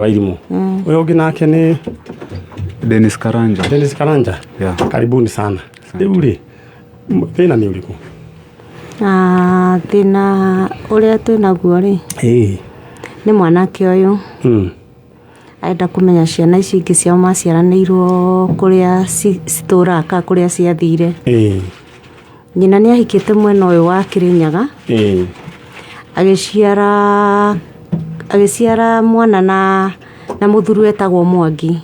Wairimũ. Ũyũ ũngĩ nake nĩ Dennis Karanja. Dennis Karanja. Yeah. Karibuni sana. Rĩu rĩ, thĩna nĩ ũrĩkũ? Ah, thĩna ũrĩa twĩ naguo rĩ, Ĩĩ. nĩ mwanake ũyũ arenda kũmenya ciana ici ingĩ ciao maciaranĩirwo kũrĩa citũraga kana kũrĩa ciathire. Ĩĩ. Nyina nĩ ahikĩte mwena ũyũ wa Kĩrĩnyaga, Ĩĩ. agĩciara mwana na mũthuri wetagwo Mwangi.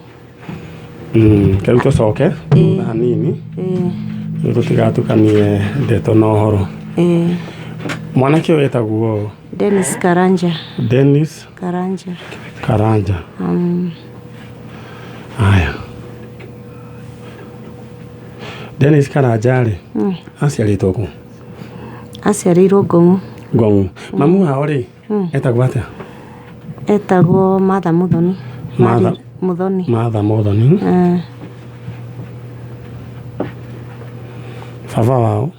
Rĩu tũcoke thutha hanini rĩu tũtigatukanie ndeto na ũhoro. Mwanake ũyũ etagwo Dennis Karanja. Dennis Karanja. Karanja. Haya. Dennis Karanja rĩ, aciarĩtwo kũ? Aciarĩirwo Ngong'u. Ngong'u. Mamu wao rĩ, etagwo atĩa? Etagwo Martha Muthoni. Martha. Muthoni. Martha Muthoni. Baba wao?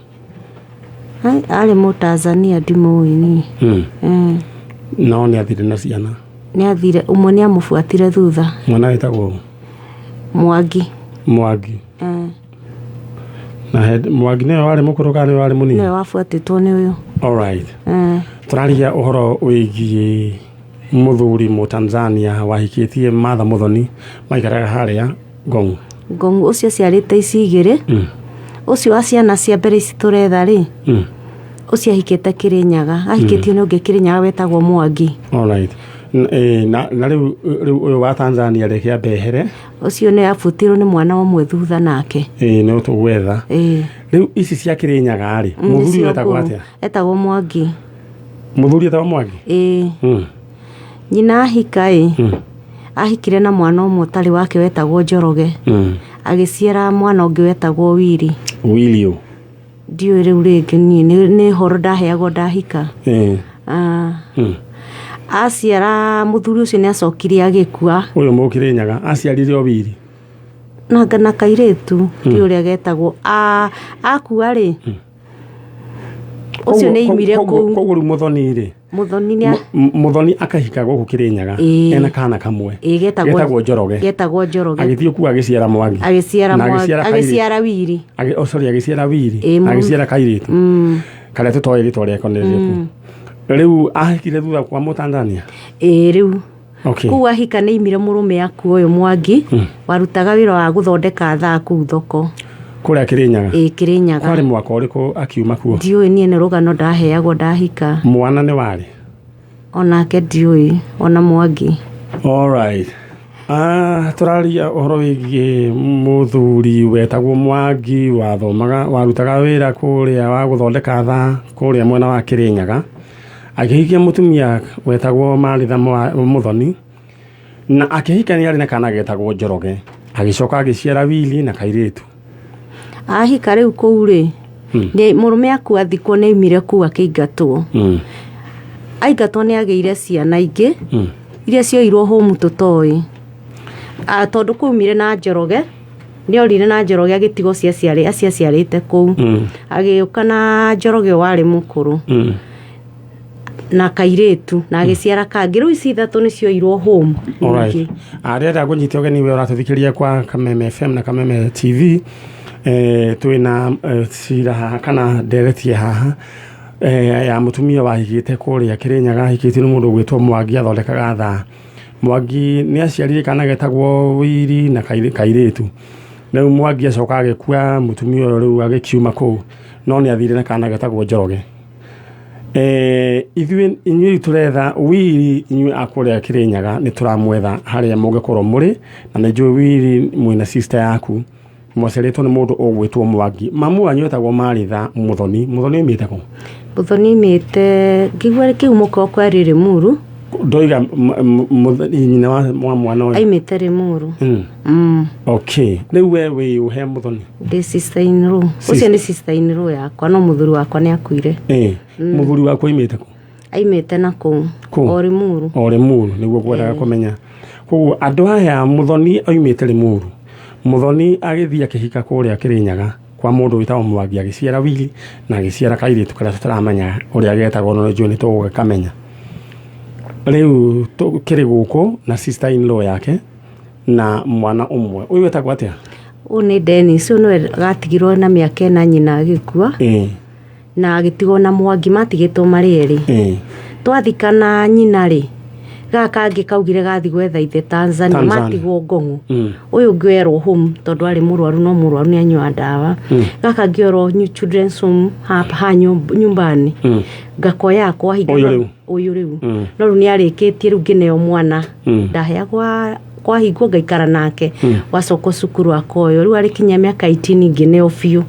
Arĩ Mũtanzania ndimũĩ niĩ. No nĩ athire na ciana. Nĩ athire, ũmwe nĩ amũbuatire thutha. Mwana wĩtagwo Mwangi. Mwangi. Na Mwangi nĩwe warĩ mũkũrũ kana nĩwe warĩ mũnini? Nĩwe wabuatĩtwo nĩ ũyũ. All right. Tũraria ũhoro wĩgiĩ mũthuri Mũtanzania wahikĩtie Martha Muthoni, maikaraga harĩa Ngong'u. Ngong'u ũcio aciarĩte ici igĩrĩ. Ũcio wa ciana cia mbere ici tũretha rĩ, ũcio ahikĩte Kĩrĩnyaga. Ahikĩtio nĩ ũngĩ Kĩrĩnyaga wetagwo Mwangi. All right. Na rĩu ũyũ wa Tanzania reke ambe ehere. Ũcio nĩ abutirwo nĩ mwana ũmwe thutha nake. Ĩĩ, no tũgwetha. Rĩu ici cia Kĩrĩnyaga rĩ, mũthuri Nĩcio wetagwo ngũrũ. atĩa? Etagwo Mwangi. Mũthuri etagwo Mwangi? Ĩĩ. Nyina ahika ĩ, ahikire na mwana ũmwe ũtarĩ wake wetagwo Njoroge. Agĩciara mwana ũngĩ wetagwo Wili. Wili ũ? Ndiũĩ rĩu rĩngĩ niĩ, nĩ ũhoro ndaheagwo ndahika. Aciara mũthuri ũcio nĩ acokire agĩkua. Ũyũ Mũkĩrĩnyaga aciarire o Wili? Na kairĩtu, ndiũĩ ũrĩa getagwo. Akua rĩ, ũcio nĩ aimire kũu. Koguo rĩu Muthoni rĩ, Muthoni nĩ Muthoni akahika gũkũ Kĩrĩnyaga, ena kana kamwe. Getagwo Njoroge. Getagwo Njoroge. Agĩthiĩ kuo agĩciara Mwangi. Agĩciara Na Mwangi. agĩciara kairĩtu. Agĩciara Wili. Oh, sorry, agĩciara Wili. Na agĩciara kairĩtu. Karĩa tũtoĩ rĩtwa rĩako nĩ rĩrĩkũ. Rĩu ahikire thutha kwa Mũtanzania? Ĩĩ rĩu. Okay. Kũu ahika nĩ aimire mũrũme akua ũyũ Mwangi, warutaga wĩra wa gũthondeka thaa kũu thoko. Kũrĩa Kĩrĩnyaga? Ĩĩ, Kĩrĩnyaga. Kwarĩ mwaka ũrĩkũ akiuma kuo? Ndiũĩ niĩ nĩ rũgano ndaheagwo ndahika. Mwana nĩ warĩ? Onake ndiũĩ, ona Mwangi. All right. Tũraria ũhoro wĩgiĩ mũthuri wetagwo Mwangi, wathomaga, warutaga wĩra kũrĩa wa gũthondeka thaa kũrĩa mwena wa Kĩrĩnyaga. Akĩhikia mũtumia wetagwo Maritha Muthoni, na akĩhikania arĩ na kana getagwo Njoroge. Agĩcoka agĩciara Wili na kairĩtu. Ahika rĩu kũu rĩ, nĩ mũrũme akua thikwo nĩ aimire kũu akĩingatwo. Aingatwo nĩ agĩire ciana ingĩ, iria cioirwo home tũtoĩ. Tondũ kũu aumire na Njoroge, nĩ orire na Njoroge agĩtigwo aciaciarĩte kũu. Agĩũka na Njoroge warĩ mũkũrũ. Na kairĩtu, na agĩciara kangĩ. Rĩu ici ithatũ nĩ cioirwo home. All right. Arenda ngũnyite ũgeni we ũratũthikĩrĩria kwa Kameme FM na Kameme TV. Twĩna cira haha kana nderetie haha ya mũtumia wahikĩte kũrĩa Kĩrĩnyaga, ahikĩtio nĩ mũndũ ũgwĩtwo Mwangi, athondekaga thaa. Mwangi nĩ aciarire kana getagwo Wili na kairĩtu. Rĩu Mwangi acoka agĩkua, mũtumia ũyũ rĩu agĩkiuma kũu, no nĩ athire na kana getagwo Njoroge. Ithuĩ inyuĩ tũretha Wili, inyuĩ a kũrĩa Kĩrĩnyaga nĩ tũramwetha harĩa mũngĩkorwo mũrĩ, na nĩ njũĩ Wili mwĩna sister yaku mwaciarĩtwo nĩ mũndũ ũgwĩtwo Mwangi. Mamu wanyu etagwo Maritha Muthoni. Muthoni oimĩte kũ? Muthoni oimĩte, ngĩigua kĩhumo kĩao kwarĩ Limuru. Ndoiga nyina wa mwana ũyũ. Aimĩte Limuru. Okay. Rĩu we wĩ ũ he Muthoni? Ndĩ sister in law. Ũcio nĩ sister in law yakwa, no mũthuri wakwa nĩ akuire. Mũthuri waku aimĩte kũ? Aimĩte na kũu. Kũ? O Limuru. O Limuru, nĩguo ngwendaga kũmenya. Koguo andũ aya Muthoni oimĩte Limuru. Muthoni agĩthiĩ akĩhika kũrĩa Kĩrĩnyaga kwa mũndũ wĩtagwo Mwangi, agĩciara Wili na agĩciara kairĩtu karĩa tũtaramenya ũrĩa getagwo, no nĩnjũĩ nĩ tũgũgĩkamenya. Rĩu kĩrĩ gũkũ na sister in law yake na mwana ũmwe. Ũyũ wetagwo atĩa? Ũyũ nĩ Dennis, ũyũ nĩwe gatigirwo na mĩaka 4 nyina agĩkua. Na agĩtigwo na Mwangi, matigĩtwo marĩ erĩ. Twathikana nyina rĩ, gaka kangĩ kaugire gathi gwetha ithe Tanzania, Tanzania. Matigwo Ngong'o. Ũyũ ũngĩ werwo home tondũ arĩ mũrwaru, no mũrwaru nĩ anyua ndawa. Gaka ngĩ werwo new children's home ha nyumbani. Ngakoya kwahinga. Ũyũ rĩu? Ũyũ rĩu. No rĩu nĩ arĩkĩtie, rĩu ngĩneo mwana. Ndaheagwo kwahingwo ngaikara nake. Wacoka cukuru akoywo, rĩu arĩkinyia mĩaka 18 ngĩneo biũ.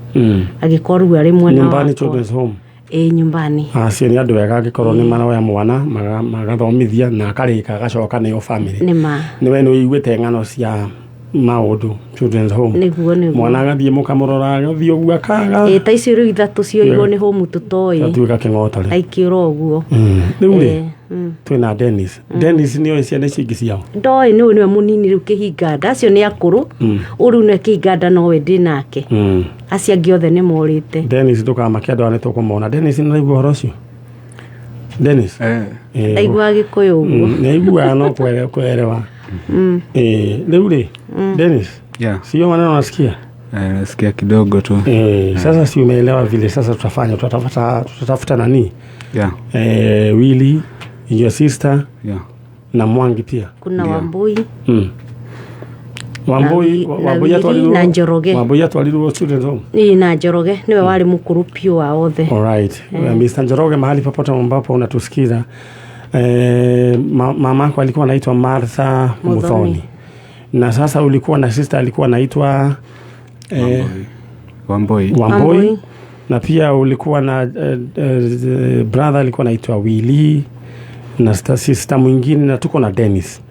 Agĩkorwo rĩu arĩ mwena Nyumbani wakwa. Children's Home. Ĩ, nyumbani. Acio nĩ andũ ega angĩkorwo nĩ maroya mwana magathomithia na akarĩka agacoka nĩo family. Nĩ ma. Nĩ we nĩ ũiguĩte ng'ano cia maũndũ children's home? Nĩguo, nĩguo. Mwana agathiĩ mũkamũrora, agathiĩ ũguo akaga. Ĩ, ta icio rĩu ithatũ cioirwo nĩ home tũtoĩ. Atuĩka kĩng'otarĩ. Aikĩũra ũguo. Rĩu rĩ, twĩna Dennis. Dennis nĩ oĩ ciana ici ingĩ ciao? Ndoĩ, nĩwe nĩwe mũnini rĩu kĩhinganda, acio nĩ akũrũ. Ũyũ rĩu nĩwe kĩhinganda, nowe ndĩ nake. Acio angĩ othe nĩ morĩte. Dennis, ndũkamake, andũ aya nĩ tũkũmona. Dennis, nĩ ũraigua ũhoro ũcio, Dennis? Ndaigua Gĩkũyũ ũguo. Nĩ aiguaga no kuelewa. Rĩu rĩ, Dennis, sio maneno unasikia? Nasikia kidogo tu. Sasa si umeelewa vile sasa tutafanya, tutatafuta nani? Willy, your sister, na Mwangi pia. Kuna Wambui. Wambui. Na Wambui Willy atwarirwo na Njoroge. Wambui atwarirwo children's home. Ĩ, na Njoroge nĩwe warĩ mũkũrũ biũ wa othe. Alright. Mr. Njoroge, mahali popote ambapo unatusikiza, mamako alikuwa anaitwa Martha Muthoni. Muthoni. Na sasa ulikuwa na sister alikuwa anaitwa Wamboi. Wamboi. Wamboi. Na pia ulikuwa na brother alikuwa anaitwa Willy na sister mwingine, na tuko na Dennis.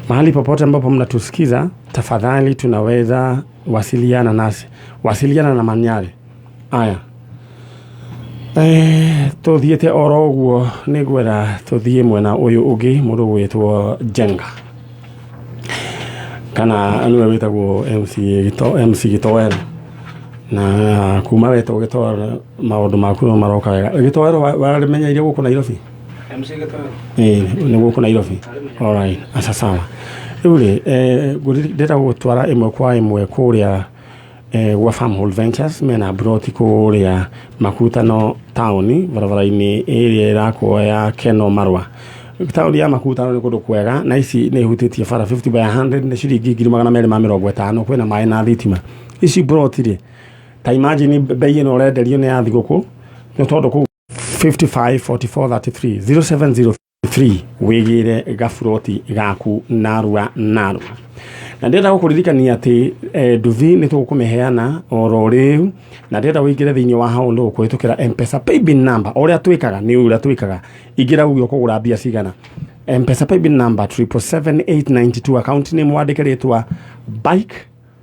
Mahali popote ambapo mnatusikiza, tafadhali tunaweza wasiliana nasi, wasiliana na Manyare. Aya, tuthiĩte oro ũguo, nĩ ngwenda tũthiĩ mwena ũyũ ũngĩ, mũndũ ũgwĩtwo Njenga kana nĩwe wĩtagwo MC MC Gĩtoero, na kuma wetwo Gĩtoero maũndũ maku no maroka wega. Gĩtoero warĩmenyeire gũkũ Nairobi? MC Gĩtoero. Ĩĩ, nĩ gũkũ Nairobi. Alright, aca sawa. Rĩu rĩ, ndĩrenda gũgũtwara ĩmwe kwa ĩmwe kũrĩa gwa Farmhold Ventures. Mena broti kũrĩa Makutano taũni, barabara-inĩ ĩrĩa ĩrakwo ya Keno Marwa. Taũni ya Makutano nĩ kũndũ kwega, na ici nĩ ihutĩtie bara, 50 by 100, nĩ ciringi 250,000. Kwĩna maĩ na thitima. Ici broti rĩ, ta imagine bei ĩno ũrenderio nĩ ya thigũkũ, nĩ tondũ kũu 55 44 33 0703 wĩgĩre gaburoti gaku narua narua. Na ndĩrenda gũkũririkania atĩ nduthi nĩ tũgũkũmĩheana oro rĩu, na ndĩrenda ũingĩre thĩinĩ wa haũndũ kũhĩtũkĩra Mpesa paybill number. Ũrĩa twĩkaga nĩ ũrĩa twĩkaga, ingĩra uge ũkũgũra mbia cigana. Mpesa paybill number 777892, account name wandĩke rĩtwa bike,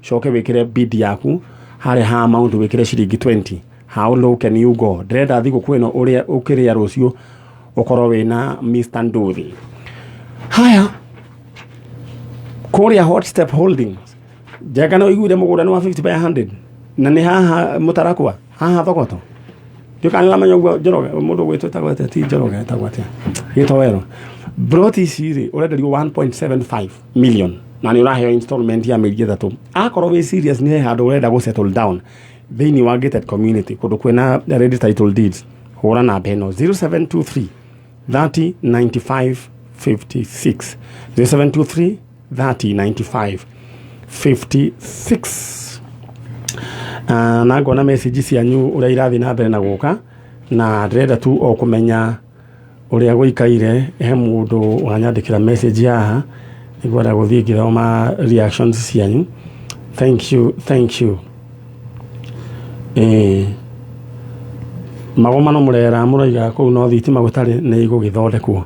coke wĩkĩre bid yaku harĩa ha amount, wĩkĩre ciringi 20. How low can you go? Ndĩrenda thigũkũ ĩno ũrĩa ũkĩrĩa rũciũ ũkorwo wĩna Mr. Nduthi. Haya, kũrĩa Hot Step Holdings, Njenga, no iguire mũgũnda nĩ wa 50 by 100 na nĩ haha Mũtarakwa, haha Thogoto. Ndiũka nĩramenya ũguo. Njoroge, mũndũ ũgwĩtwo etagwo atĩa? Ti Njoroge, etagwo atĩa? Gĩtoero. Broti ici rĩ, ũrenderio 1.75 million na nĩ ũraheo installment ya mĩeri 3. Akorwo wĩ serious, nĩ he handũ ũrenda gũ settle down thĩinĩ wa gated community, kũndũ kwĩna ready title deeds, hũra namba ĩno 0723 30 95 56, 0723 30 95 56. Na ngona message cianyu ũrĩa irathiĩ na mbere na gũka, na ndĩrenda tu o kũmenya ũrĩa gũikaire. He mũndũ wanyandĩkĩra message haha, nĩngwenda gũthiĩ ngĩthoma reactions cianyu. Thank you, thank you. Magomano mũrera mũroiga kũu no thitima gũtarĩ, nĩ igũgĩthondekwo.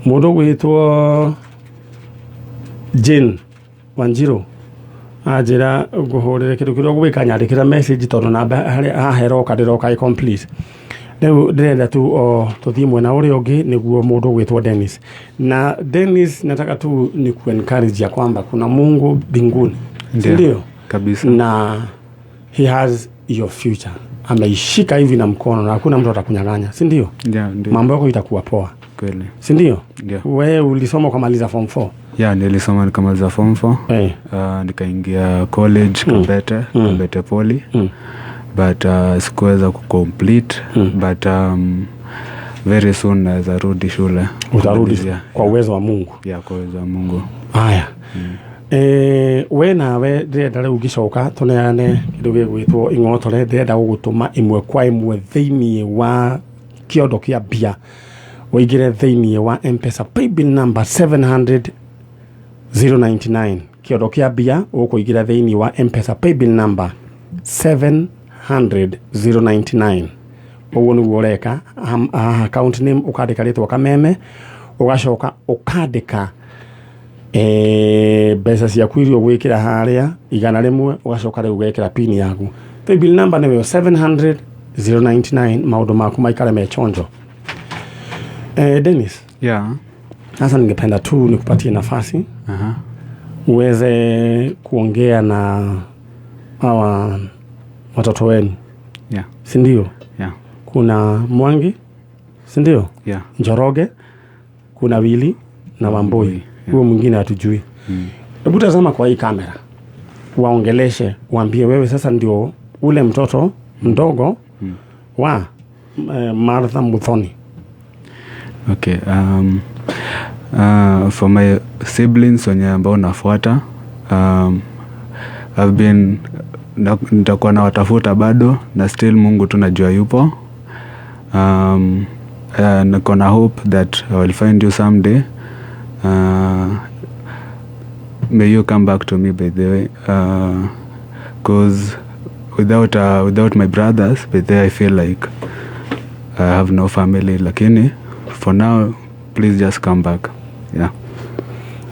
Mũndũ ũgwĩtwo Jane Wanjiru anjĩra ngũhũrĩre kĩndũ kĩrĩa ũgwĩka, nyandĩkĩra message tondũ namba harĩa haha ĩroka ndĩroka ĩ complete. Rĩu ndĩrenda tu o tũthiĩ mwena ũrĩa ũngĩ nĩguo mũndũ ũgwĩtwo Dennis. Na Dennis, nataka tu ni kuencourage ya kwamba kuna Mungu mbinguni, si Ndio. ndio? Kabisa. Na he has your future. Ameishika hivi na mkono na hakuna mtu atakunyang'anya, si ndio? Yeah, ndio. Mambo yako itakuwa poa, Kweli. si ndio? Ndio. Wewe ulisoma ukamaliza form 4? Yeah, nilisoma nikamaliza form 4. Eh. Nikaingia college Kabete, Kabete Poly. But sikuweza kucomplete, but very soon naweza rudi shule. Utarudi Kumalizia. kwa uwezo wa Mungu. Yeah, kwa uwezo wa Mungu. Haya. We nawe ndĩrenda rĩu ngĩcoka tũneane kĩndũ gĩgwĩtwo ing'otore. Ndĩrenda gũgũtũma ĩmwe kwa ĩmwe thĩiniĩ wa kĩondo kĩa mbia, ũingĩre thĩiniĩ wa Mpesa paybill number 700 099. Kĩondo kĩa mbia, ũkũingĩra thĩiniĩ wa Mpesa paybill number 700 099. Ũguo nĩguo ũreka. Account name ũkandĩka rĩtwa Kameme, ũgacoka ũkandĩka mbeca ciaku iria ũgwĩkĩra harĩa 100, ũgacoka rĩu ũgekĩra pin yaku. Paybill number nĩyo 700 099. Maũndũ maku maikare me chonjo. Dennis, sasa ningependa tu nikupatie nafasi uweze kuongea na hawa watoto wenu, si ndio? Yeah. Kuna Mwangi, si ndio? Yeah. Njoroge, kuna Wili na Wambui. Yeah. Huyo mwingine hatujui. Hebu tazama kwa hii kamera, waongeleshe, waambie wewe sasa ndio ule mtoto mdogo wa Martha Muthoni. Okay. For my siblings wenye ambao nafuata, I've been nitakuwa nawatafuta bado na still Mungu tu najua yupo. Niko na hope that I will find you someday. May you come back to me, by the way, 'cause without my brothers, by the way, I feel like I have no family, lakini for now, please just come back. Yeah.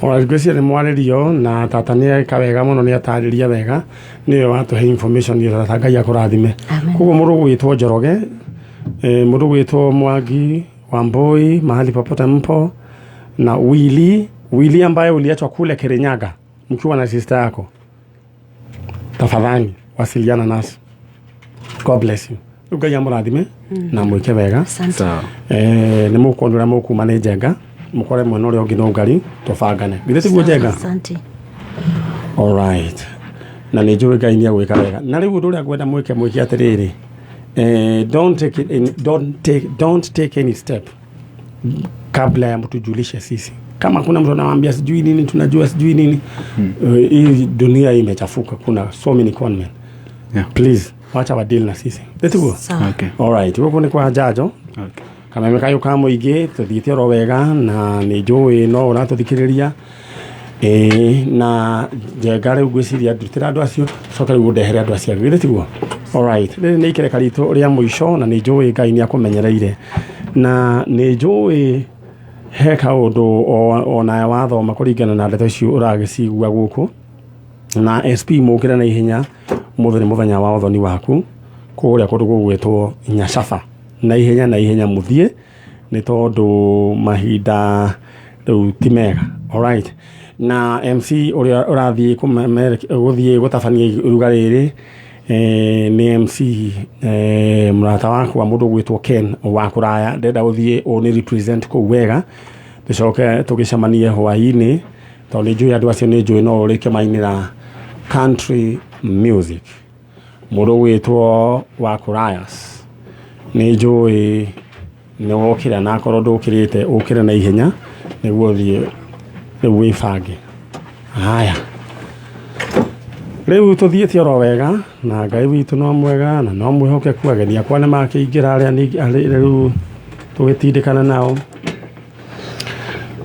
Alright, ngwĩciria nĩ mwarĩrio na tata nĩ eka wega mũno, nĩ atarĩria wega, nĩwe watũhe information ĩyo. Tata, Ngai akũrathime. Amen. Koguo mũndũ ũgwĩtwo Njoroge, mũndũ ũgwĩtwo Mwangi, Wambui, mahali popote mpo, na Willy, Willy ambaye uliachwa kule Kirinyaga mkiwa na sister yako, tafadhali wasiliana nasi. God bless you. Rĩu Ngai amũrathime na mwĩke wega. Asante. Sawa. Nĩ mũkuona ũrĩa mũkuma nĩ Njenga, mũkore mwena ũrĩa ũngĩ no ngari tũbangane, githĩ tiguo, Njenga? Asante. Alright. Na nĩ njũĩ Ngai nĩ agwĩka wega. Na rĩu ũndũ ũrĩa ngwenda mwĩke atĩrĩrĩ, don't take any step kabla ya mtujulishe sisi. Kama kuna mtu anawaambia sijui nini, tunajua sijui nini, hii dunia hii imechafuka, kuna so many conmen. Please wacha wa deal na sisi, tiguo? Sawa. Okay. Alright, gũkũ nĩ kwa Njanjo. Okay. Kameme kayũ ka mũingĩ, tũthiĩte oro wega na nĩ njũĩ no ũratũthikĩrĩria. Ĩĩ, na Njenga rĩu ngwĩciria ndutĩra andũ acio, coke rĩu ũndehere andũ acio angĩ, githĩ tiguo? Alright, rĩrĩ nĩ ikereka ritũ rĩa mũico na nĩ njũĩ Ngai nĩ akũmenyereire na nĩ njũĩ he kaũndũ onawe wathoma kũringana na ndeto icio ũragĩcigua gũkũ. Na SP, mũkĩre na ihenya, ũmũthĩ nĩ mũthenya wa ũthoni waku kũrĩa kũndũ gũgwĩtwo Nyacaba. Na ihenya na ihenya mũthiĩ, nĩ tondũ mahinda rĩu ti mega. Alright. Na MC ũrĩa ũrathiĩ gũthiĩ gũtabania iruga rĩrĩ, nĩ MC mũrata wakwa, mũndũ ũgwĩtwo Ken wa kũraya. Ndĩrenda gũthiĩ ũ nĩ represent kũu wega, tũcoke tũgĩcemanie hwaĩ-inĩ, tondũ nĩ njũĩ andũ acio, nĩ njũĩ no ũrĩke mainĩra country music. Mũndũ ũgwĩtwo wa kũrayas, nĩ njũĩ nĩ wokĩra, na akorwo ndũkĩrĩte, ũkĩre na ihenya nĩguo ũthiĩ rĩu wĩbange. Haya, rĩu tũthiĩte oro wega na Ngai witũ no mwega na no mwĩhokeku. Ageni akwa nĩ makĩingĩra arĩa rĩu tũgĩtindĩkana nao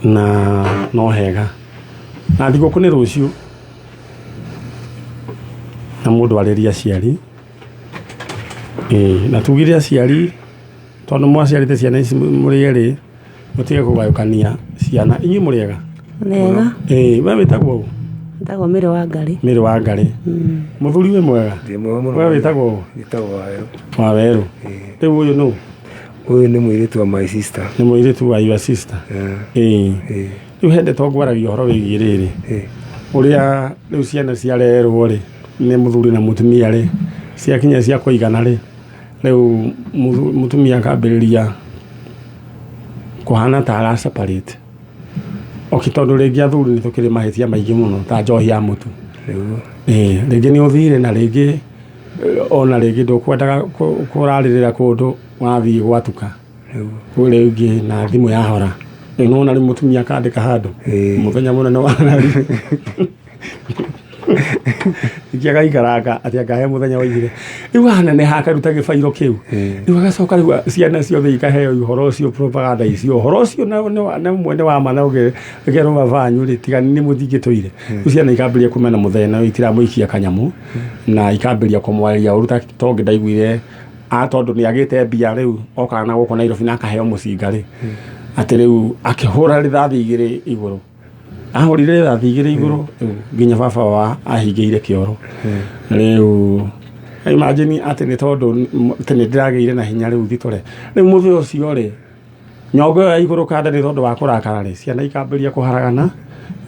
na no hega, na thigũkũ nĩ rũciũ na mũndũ arĩrie aciari. Ĩĩ, na tugire aciari, tondũ mwaciarĩte ciana ici mũrĩ erĩ, mũtige kũgayũkania ciana. Inyuĩ mũrĩ ega? Nega. Ĩĩ, we wĩtagwo ũ? Ndagwo Mĩrĩ wa Ngarĩ. Mĩrĩ wa Ngarĩ. Mũthuri, wĩ mwega? Ndĩ mwega mũno. We wĩtagwo ũ? Njĩtagwo Wawerũ. Wawerũ. Rĩu ũyũ nũ? Ũyũ nĩ mũirĩtu wa my sister. Nĩ mũirĩtu wa your sister? Yeah. Ĩĩ. Ĩĩ. Rĩu he ndeto ngwaragia ũhoro wĩgiĩ rĩrĩ, ũrĩa rĩu ciana ciarerwo rĩ nĩ mũthuri na mũtumia rĩ, ciakinya cia kũigana rĩ, Rĩu mũtumia akambĩrĩria kũhana ta ara separate. Okay, tondũ rĩngĩ athuri nĩ tũkĩrĩ mahĩtia maingĩ mũno ta njohi ya mũtu. Nĩguo. Ĩĩ, rĩngĩ nĩ ũthire na rĩngĩ ona rĩngĩ ndũkwendaga kũrarĩrĩra kũndũ wathiĩ gwatuka. Nĩguo. Rĩngĩ na thimũ yahora. Rĩu nĩwona rĩu mũtumia akandĩka handũ. Ĩĩ. Mũthenya mũnene wa rari. Ningĩ agaikaranga atĩ angahe mũthenya waigire. Rĩu aneneha akaruta gĩbairo kĩu. Rĩu agacoka rĩu ciana ciothe ikaheo ũhoro ũcio propaganda icio. Ũhoro ũcio na ũmwe nĩ wa ma na ũngĩkerwo baba wanyu rĩ tiga nĩ mũthingĩtũire. Rĩu ciana ikambĩrĩria kũmena mũthenya na itiramũikia kanyamũ na ikambĩrĩria kũmwarĩria ũru ta tongĩ ndaiguire a tondũ nĩ agĩte mbia rĩu okaga na gũkũ Nairobi na akaheo mũcinga rĩ atĩ rĩu akĩhũra rithathi igĩrĩ igũrũ ahũrire rithathi igĩrĩ igũrũ rĩu nginya baba wa ahingĩire kĩoro rĩu imagine atĩ nĩ tondũ atĩ nĩ ndĩragĩire na hinya rĩu thitore rĩu mũthĩ ũcio rĩ nyongo ĩyo ya igũrũ kanda nĩ tondũ wa kũrakara rĩ ciana ikambĩrĩria kũharagana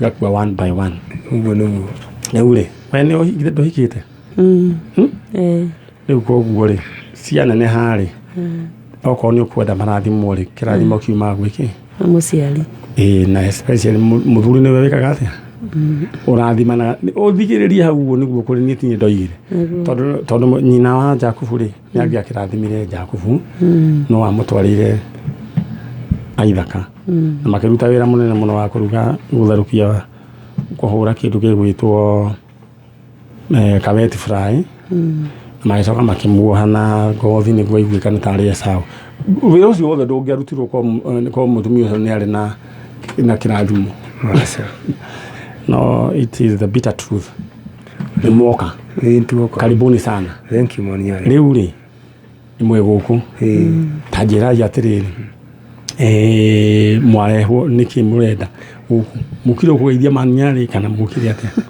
igakua one by one. Ũguo nĩguo. Rĩu rĩ we nĩ ndũhikĩte? Eh. Rĩu koguo rĩ ciana nĩ harĩ okorwo nĩ ũkwenda marathimwo rĩ kĩrathimo kiumaga gwĩ kĩ? Mũciari. Ĩĩ, na especially mũthuri nĩwe wĩkaga atĩa ũrathimanaga ũthigĩrĩrie hau ũguo nĩguo kũrĩ niĩ tinyĩ ndoigire tondũ nyina wa Jakubu rĩ nĩ angĩakĩrathimire Jakubu no amũtwarĩire Aithaka na makĩruta wĩra mũnene mũno wa kũruga gũtherũkia kũhũra kĩndũ gĩgwĩtwo kaweti fry na magĩcoka makĩmuoha na ngothi nĩguo aiguĩkane tarĩ Esau. Wĩra ũcio wothe ndũngĩarutirwo korwo mũtumia ũcio nĩ arĩ na kĩrathimo. Aca. No it is the bitter truth. Nĩ mwoka. Ĩĩ nĩtuoka. Karibuni sana. Thank you Manyarĩ. Rĩu rĩ mwĩ gũkũ. Ĩĩ. Ta njĩrai atĩrĩrĩ mwarehwo nĩkĩ mũrenda gũkũ mũkire kũgeithia Manyarĩ kana mũkire atĩa?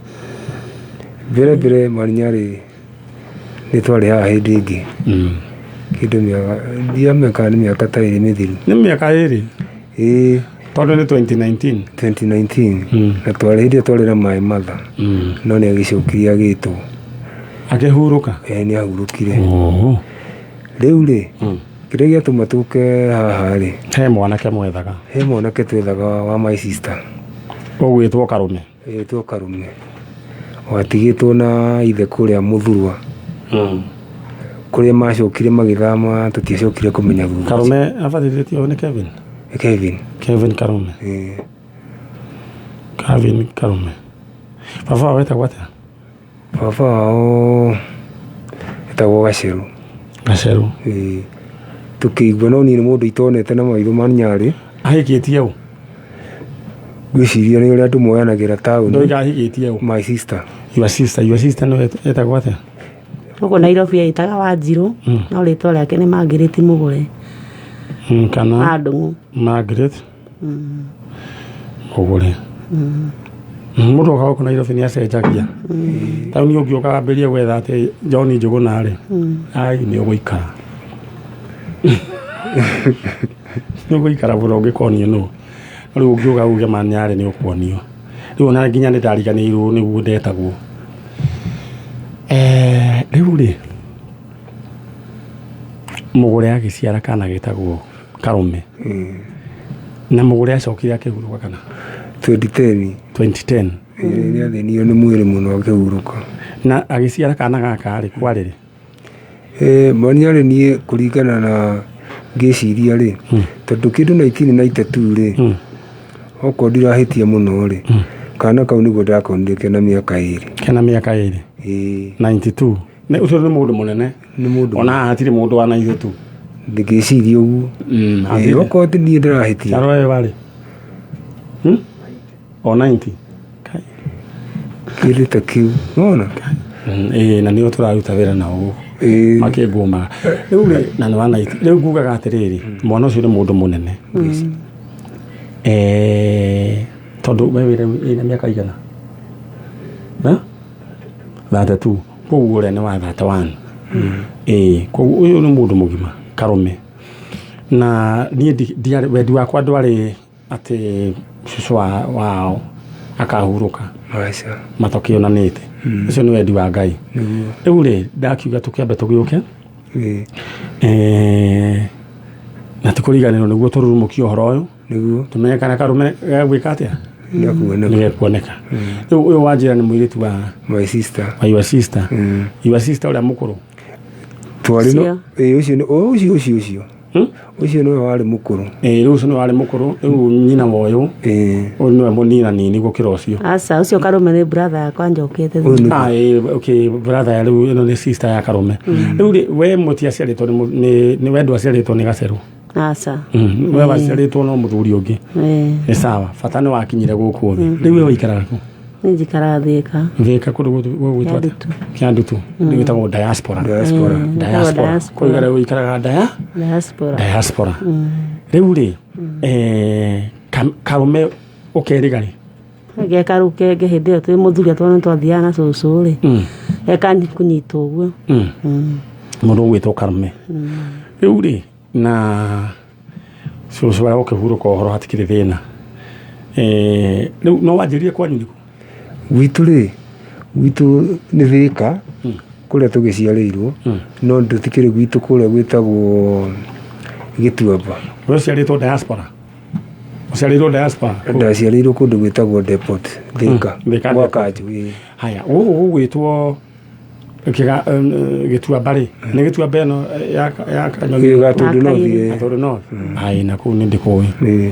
Mbere Manyarĩ nĩ twarĩ haha hĩndĩ ĩngĩ. Kĩndũ mĩaka ndiamenya nĩ mĩaka ta ĩrĩ mĩthiru. Nĩ mĩaka ĩrĩ? Ĩĩ. Tondũ nĩ 2019. 2019. Na twarĩ hĩndĩ ĩyo twarĩ na maĩ matha. No nĩ agĩcokirie agĩtwo. Akĩhurũka? Ĩĩ nĩ ahurũkire. Rĩu rĩ kĩrĩa gĩatũma tũke haha rĩ he mwanake mwethaga. He mwanake twethaga wa my sister. Ũgwĩtwo Karume. Ũgwĩtwo Karume. Watigĩtwo na ithe kũrĩa Mũthurwa. Kũrĩa macokire magĩthama tũtiacokire kũmenya thutha. Karume abatithĩtio nĩ Kevin? Kevin. Kevin Karume. Ĩĩ. Kevin Karume. Baba wao etagwo atĩa? Baba wao etagwo Gaceru. Gaceru. Ĩĩ. Tũkĩigua no niĩ nĩ mũndũ itonete na maitho Manyarĩ. Ahikĩtie ũ? Ngwĩciria nĩ ũrĩa andũ moyanagĩra taũni. Ndoiga ahikĩtie ũ? My sister. Your sister, your sister nĩwe etagwo atĩa? Gũkũ Nairobi etaga Wanjirũ no rĩtwa rĩake nĩ Margaret Mũgũre. Kana Wa Ndũng'ũ. Margaret Mũgũre. Mũndũ oka gũkũ Nairobi nĩ acenjagia. Taũni ũngĩũka wambĩrĩrie gwetha atĩ John Njũgũna rĩ, ai nĩ ũgũikara. Nĩ ũgũikara mũno ũngĩkonio nũ. No rĩu ũngĩũka uge Manyarĩ nĩ ũkuonio. Rĩu ona nginya nĩ ndariganĩirwo nĩguo ndetagwo. Rĩu rĩ Mũgũre agĩciara kana getagwo Karume. Na Mũgũre acokire akĩhurũka kana? 2010. 2010. Ĩĩ nĩ athĩnirio nĩ mwĩrĩ mũno akĩhurũka. Na agĩciara kana gaka rĩ kwarĩ rĩ? Manyarĩ niĩ kũringana na ngĩciria rĩ tondũ kĩndũ 1992 rĩ okorwo ndirahĩtia mũno rĩ kana kau nĩguo ndakonire kena mĩaka ĩrĩ. Kena mĩaka ĩrĩ? Ĩĩ. 92. Nĩ ũcio nĩ mũndũ mũnene. Nĩ mũndũ. Ona haha hatirĩ mũndũ wa 92. Ngĩciria ũguo. Ĩĩ okorwo ti niĩ ndĩrahĩtia. Carol we warĩ? O 90. Kĩndũ ta kĩu. Wona? Ĩĩ na nĩo tũraruta wĩra nao gũkũ. Makĩngũmaga. Rĩu rĩ na nĩ wa 90. Rĩu ngugaga atĩrĩrĩ mwana ũcio nĩ mũndũ mũnene. Tondũ we wĩra ĩna mĩaka igana? 32. Koguo ũrĩa nĩ wa 31. Ĩĩ koguo ũyũ nĩ mũndũ mũgima Karume. Na niĩ ndiarĩ wendi wakwa ndwarĩ atĩ cũcũ wao akahurũka. Aca. Matokĩonanĩte. Ũcio nĩ wendi wa Ngai. Rĩu rĩ ndakiuga tũkĩambe tũgĩũke Ĩĩ, Na tũkũriganĩrwo nĩguo tũrurumũkie ũhoro ũyũ nĩguo tũmenye kana karũme gagwĩka atĩa nĩakuoneka nĩgekuoneka. Rĩu ũyũ wanjĩra nĩ mũirĩtu wa my sister. Wa your sister? Mm. Your sister ũrĩa mũkũrũ? Twarĩ no Ũcio. ĩĩ, ũcio ũcio ũcio ũcio. Hmm? Ũcio nĩwe warĩ mũkũrũ. Ĩĩ, rĩu ũcio nĩwe warĩ mũkũrũ, rĩu nyina wa ũyũ? Ĩĩ. Ũyũ nĩwe mũninanini gũkĩra ũcio? Aca, ũcio karũme nĩ brother yakwa njokete. Ũyũ nĩ Ah, ĩĩ, okay, brother ya rĩu ĩno nĩ sister ya karũme. Rĩu rĩ, we mũtiaciarĩtwo nĩ nĩ we ndwaciarĩtwo nĩ gacerũ? Aca. We waciarĩtwo no mũthuri ũngĩ? Ĩĩ. Nĩ sawa, bata nĩ wakinyire gũkũ thĩ. Rĩu we ũikaraga kũ? Nĩ njikaraga Thĩka. Thĩka kũndũ gũgwĩtwo atĩa? Kĩandutu. Kĩandutu nĩ gwĩtagwo diaspora. Diaspora. Diaspora. Diaspora. Kũigara ũikaraga Diaspora. Diaspora. Rĩu rĩ, karũme ũkerĩga rĩ? Ge karũkenge hĩndĩ ĩyo twĩ mũthuri atwana twathiaga na cũcũ rĩ, geka kũnyitwo ũguo. Mũndũ ũgwĩtwo karũme rĩu rĩ, na cũcũ wa gũkĩhurũka ũhoro hatikĩrĩ thĩna. Rĩu no wanjĩrire kwanyu nĩkũ? Gwitũ rĩ, gwitũ nĩ Thĩka kũrĩa tũgĩciarĩirwo, no tũtikĩrĩ gwitũ kũrĩa gwĩtagwo Gĩtuamba. We ũciarĩtwo diaspora, ũciarĩirwo diaspora? Ndaciarĩirwo kũndũ gwĩtagwo Depot Thĩka. Thĩka gwa Depot. Kanjũ, ĩĩ. Haya, gũkũ gũgwĩtwo gĩtuamba rĩ, nĩ gĩtuamba ĩno ya Kanyoni? Ĩĩ, Gatũndũ North. Kairi. Ĩĩ. Gatũndũ North. Ai, na kũu nĩ ndĩkũĩ. Ĩĩ.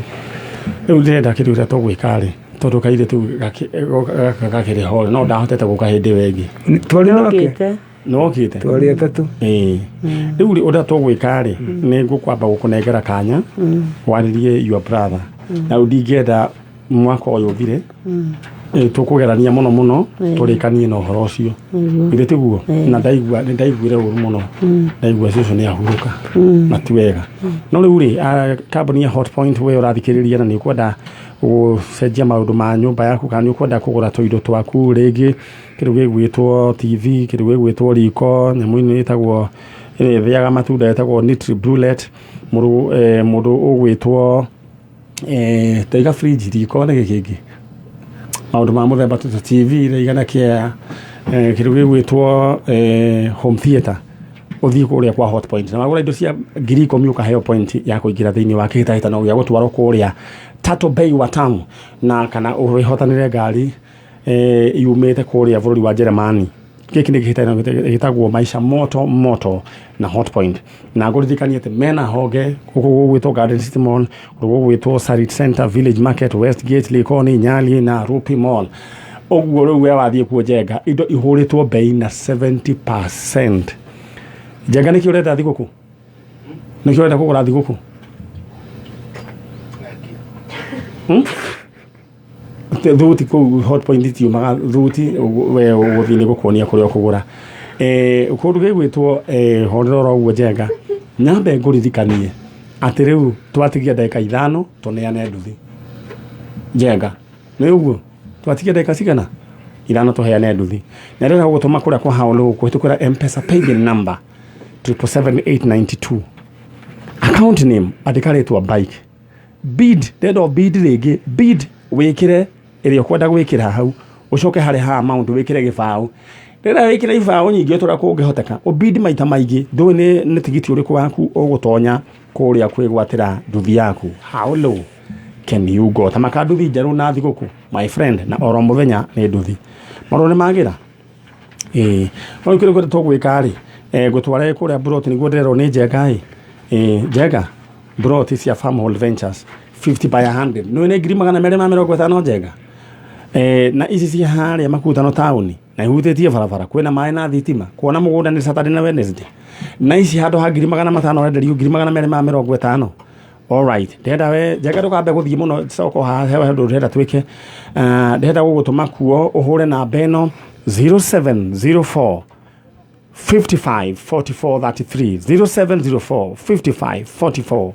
Rĩu ndĩrenda kĩndũ kĩrĩa tũgwĩka rĩ, tondũ kairĩtu gaka gakĩrĩ ho rĩ, no ndahotete gũka hĩndĩ ĩyo ĩngĩ. Twarĩ nake. Okĩte. Nĩwokĩte? Twarĩ atatũ. Ĩĩ. Rĩu rĩ, ũrĩa tũgwĩka rĩ, nĩ ngũkwamba gũkũnengera kanya warĩrie your brother, na rĩu ndingĩenda mwaka ũyũ ũthire. Tũkũgerania mũno mũno tũrĩkanie na ũhoro ũcio. Githĩ tiguo? Na ndaigua nĩ ndaiguire ũru mũno ndaigua cũcũ nĩ ahurũka, na ti wega. No rĩu rĩ, kambuni ya Hot Point, we ũrathikĩrĩria na nĩ ũkwenda gũcenjia maũndũ ma nyũmba yaku, kana nĩ ũkwenda kũgũra tũindo twaku rĩngĩ, kĩndũ gĩgwĩtwo TV, kĩndũ gĩgwĩtwo riko, nyamũ ĩno ĩtagwo ĩrĩa ĩthĩaga matunda ĩtagwo Nutri Brulet, mũndũ ũgwĩtwo ndaiga fridge, riko na gĩkĩ kĩngĩ, maũndũ ma mũthemba ta TV iraigana kĩa kĩndũ gĩgwĩtwo home theater, ũthiĩ kũrĩa kwa Hot Point na wagũra indo cia 10,000 ũkaheo point ya kũingĩra thĩinĩ wa kĩhĩtahĩtano gĩa gũtwarwo kũrĩa Turtle Bay Watamu, na kana ũhotanĩre ngari yumĩte kũrĩa bũrũri wa Jeremani. Gĩkĩ nĩ kĩhĩtahĩtano gĩtagwo Maisha Moto Moto na Hot Point, na ngũririkanie atĩ mena honge gũkũ gũgwĩtwo Garden City Mall, kũndũ gũgwĩtwo Sarit Center, Village Market, Westgate, Likoni, Nyali na Rupi Mall. Ũguo rĩu we wathiĩ kuo Njenga, indo ihũrĩtwo bei na 70%. Njenga, nĩkĩ ũrenda thigũkũ? Nĩkĩ ũrenda kũgũra thigũkũ? Hmm? Thuti kũu Hot Point itiumaga thuti. We ũgũthiĩ nĩ gũkuonia kũrĩa ũkũgũra. Kũndũ gĩgwĩtwo horera oro ũguo. Njenga, nyambe ngũririkanie atĩ rĩu twatigia ndagĩka 5 tũneane nduthi. Njenga, nĩ ũguo twatigia ndagĩka cigana? 5 tũheane nduthi, na ndĩrenda gũgũtũma kũrĩa kwa haũlũ kũhĩtũkĩra M-Pesa paybill number 777892, account name andĩka rĩtwa bike bid. Ndĩrenda bid rĩngĩ, bid wĩkĩre ĩrĩa ũkwenda gwĩkĩra hau, ũcoke harĩ ha amount wĩkĩre gĩbaũ. Rĩrĩa wĩkĩra ibaũ nyingĩ o ta ũrĩa kũngĩhoteka, ũbid maita maingĩ, ndũĩ nĩ tigiti ũrĩkũ waku ũgũtonya kũrĩa kwĩgwatĩra nduthi yaku. How low can you go? Tamaka nduthi njerũ na thigũkũ, my friend, na oro mũthenya nĩ nduthi. Maũndũ nĩ magĩra. Ĩĩ, no rĩu kĩrĩa kĩrĩa tũgwĩka rĩ, ngũtware kũrĩa broti nĩguo ndĩrerwo nĩ Njenga. Ĩ Njenga, broti cia Farmhold Ventures 50 by 100 nĩ nĩ 250,000, Njenga. Na ici cia harĩa Makutano taũni na ihutĩtie barabara, kwĩna maĩ na thitima, kuona mũgũnda nĩ Saturday na Wednesday, na ici handũ ha 500,000 ũrenderio 250,000. Alright, ndĩrenda we Njenga ndũkambe gũthiĩ mũno, coka haha he ũndũ ndĩrenda twĩke. Ndĩrenda gũgũtũma kuo ũhũre namba ĩno 0704 55 44 33, 0704 55 44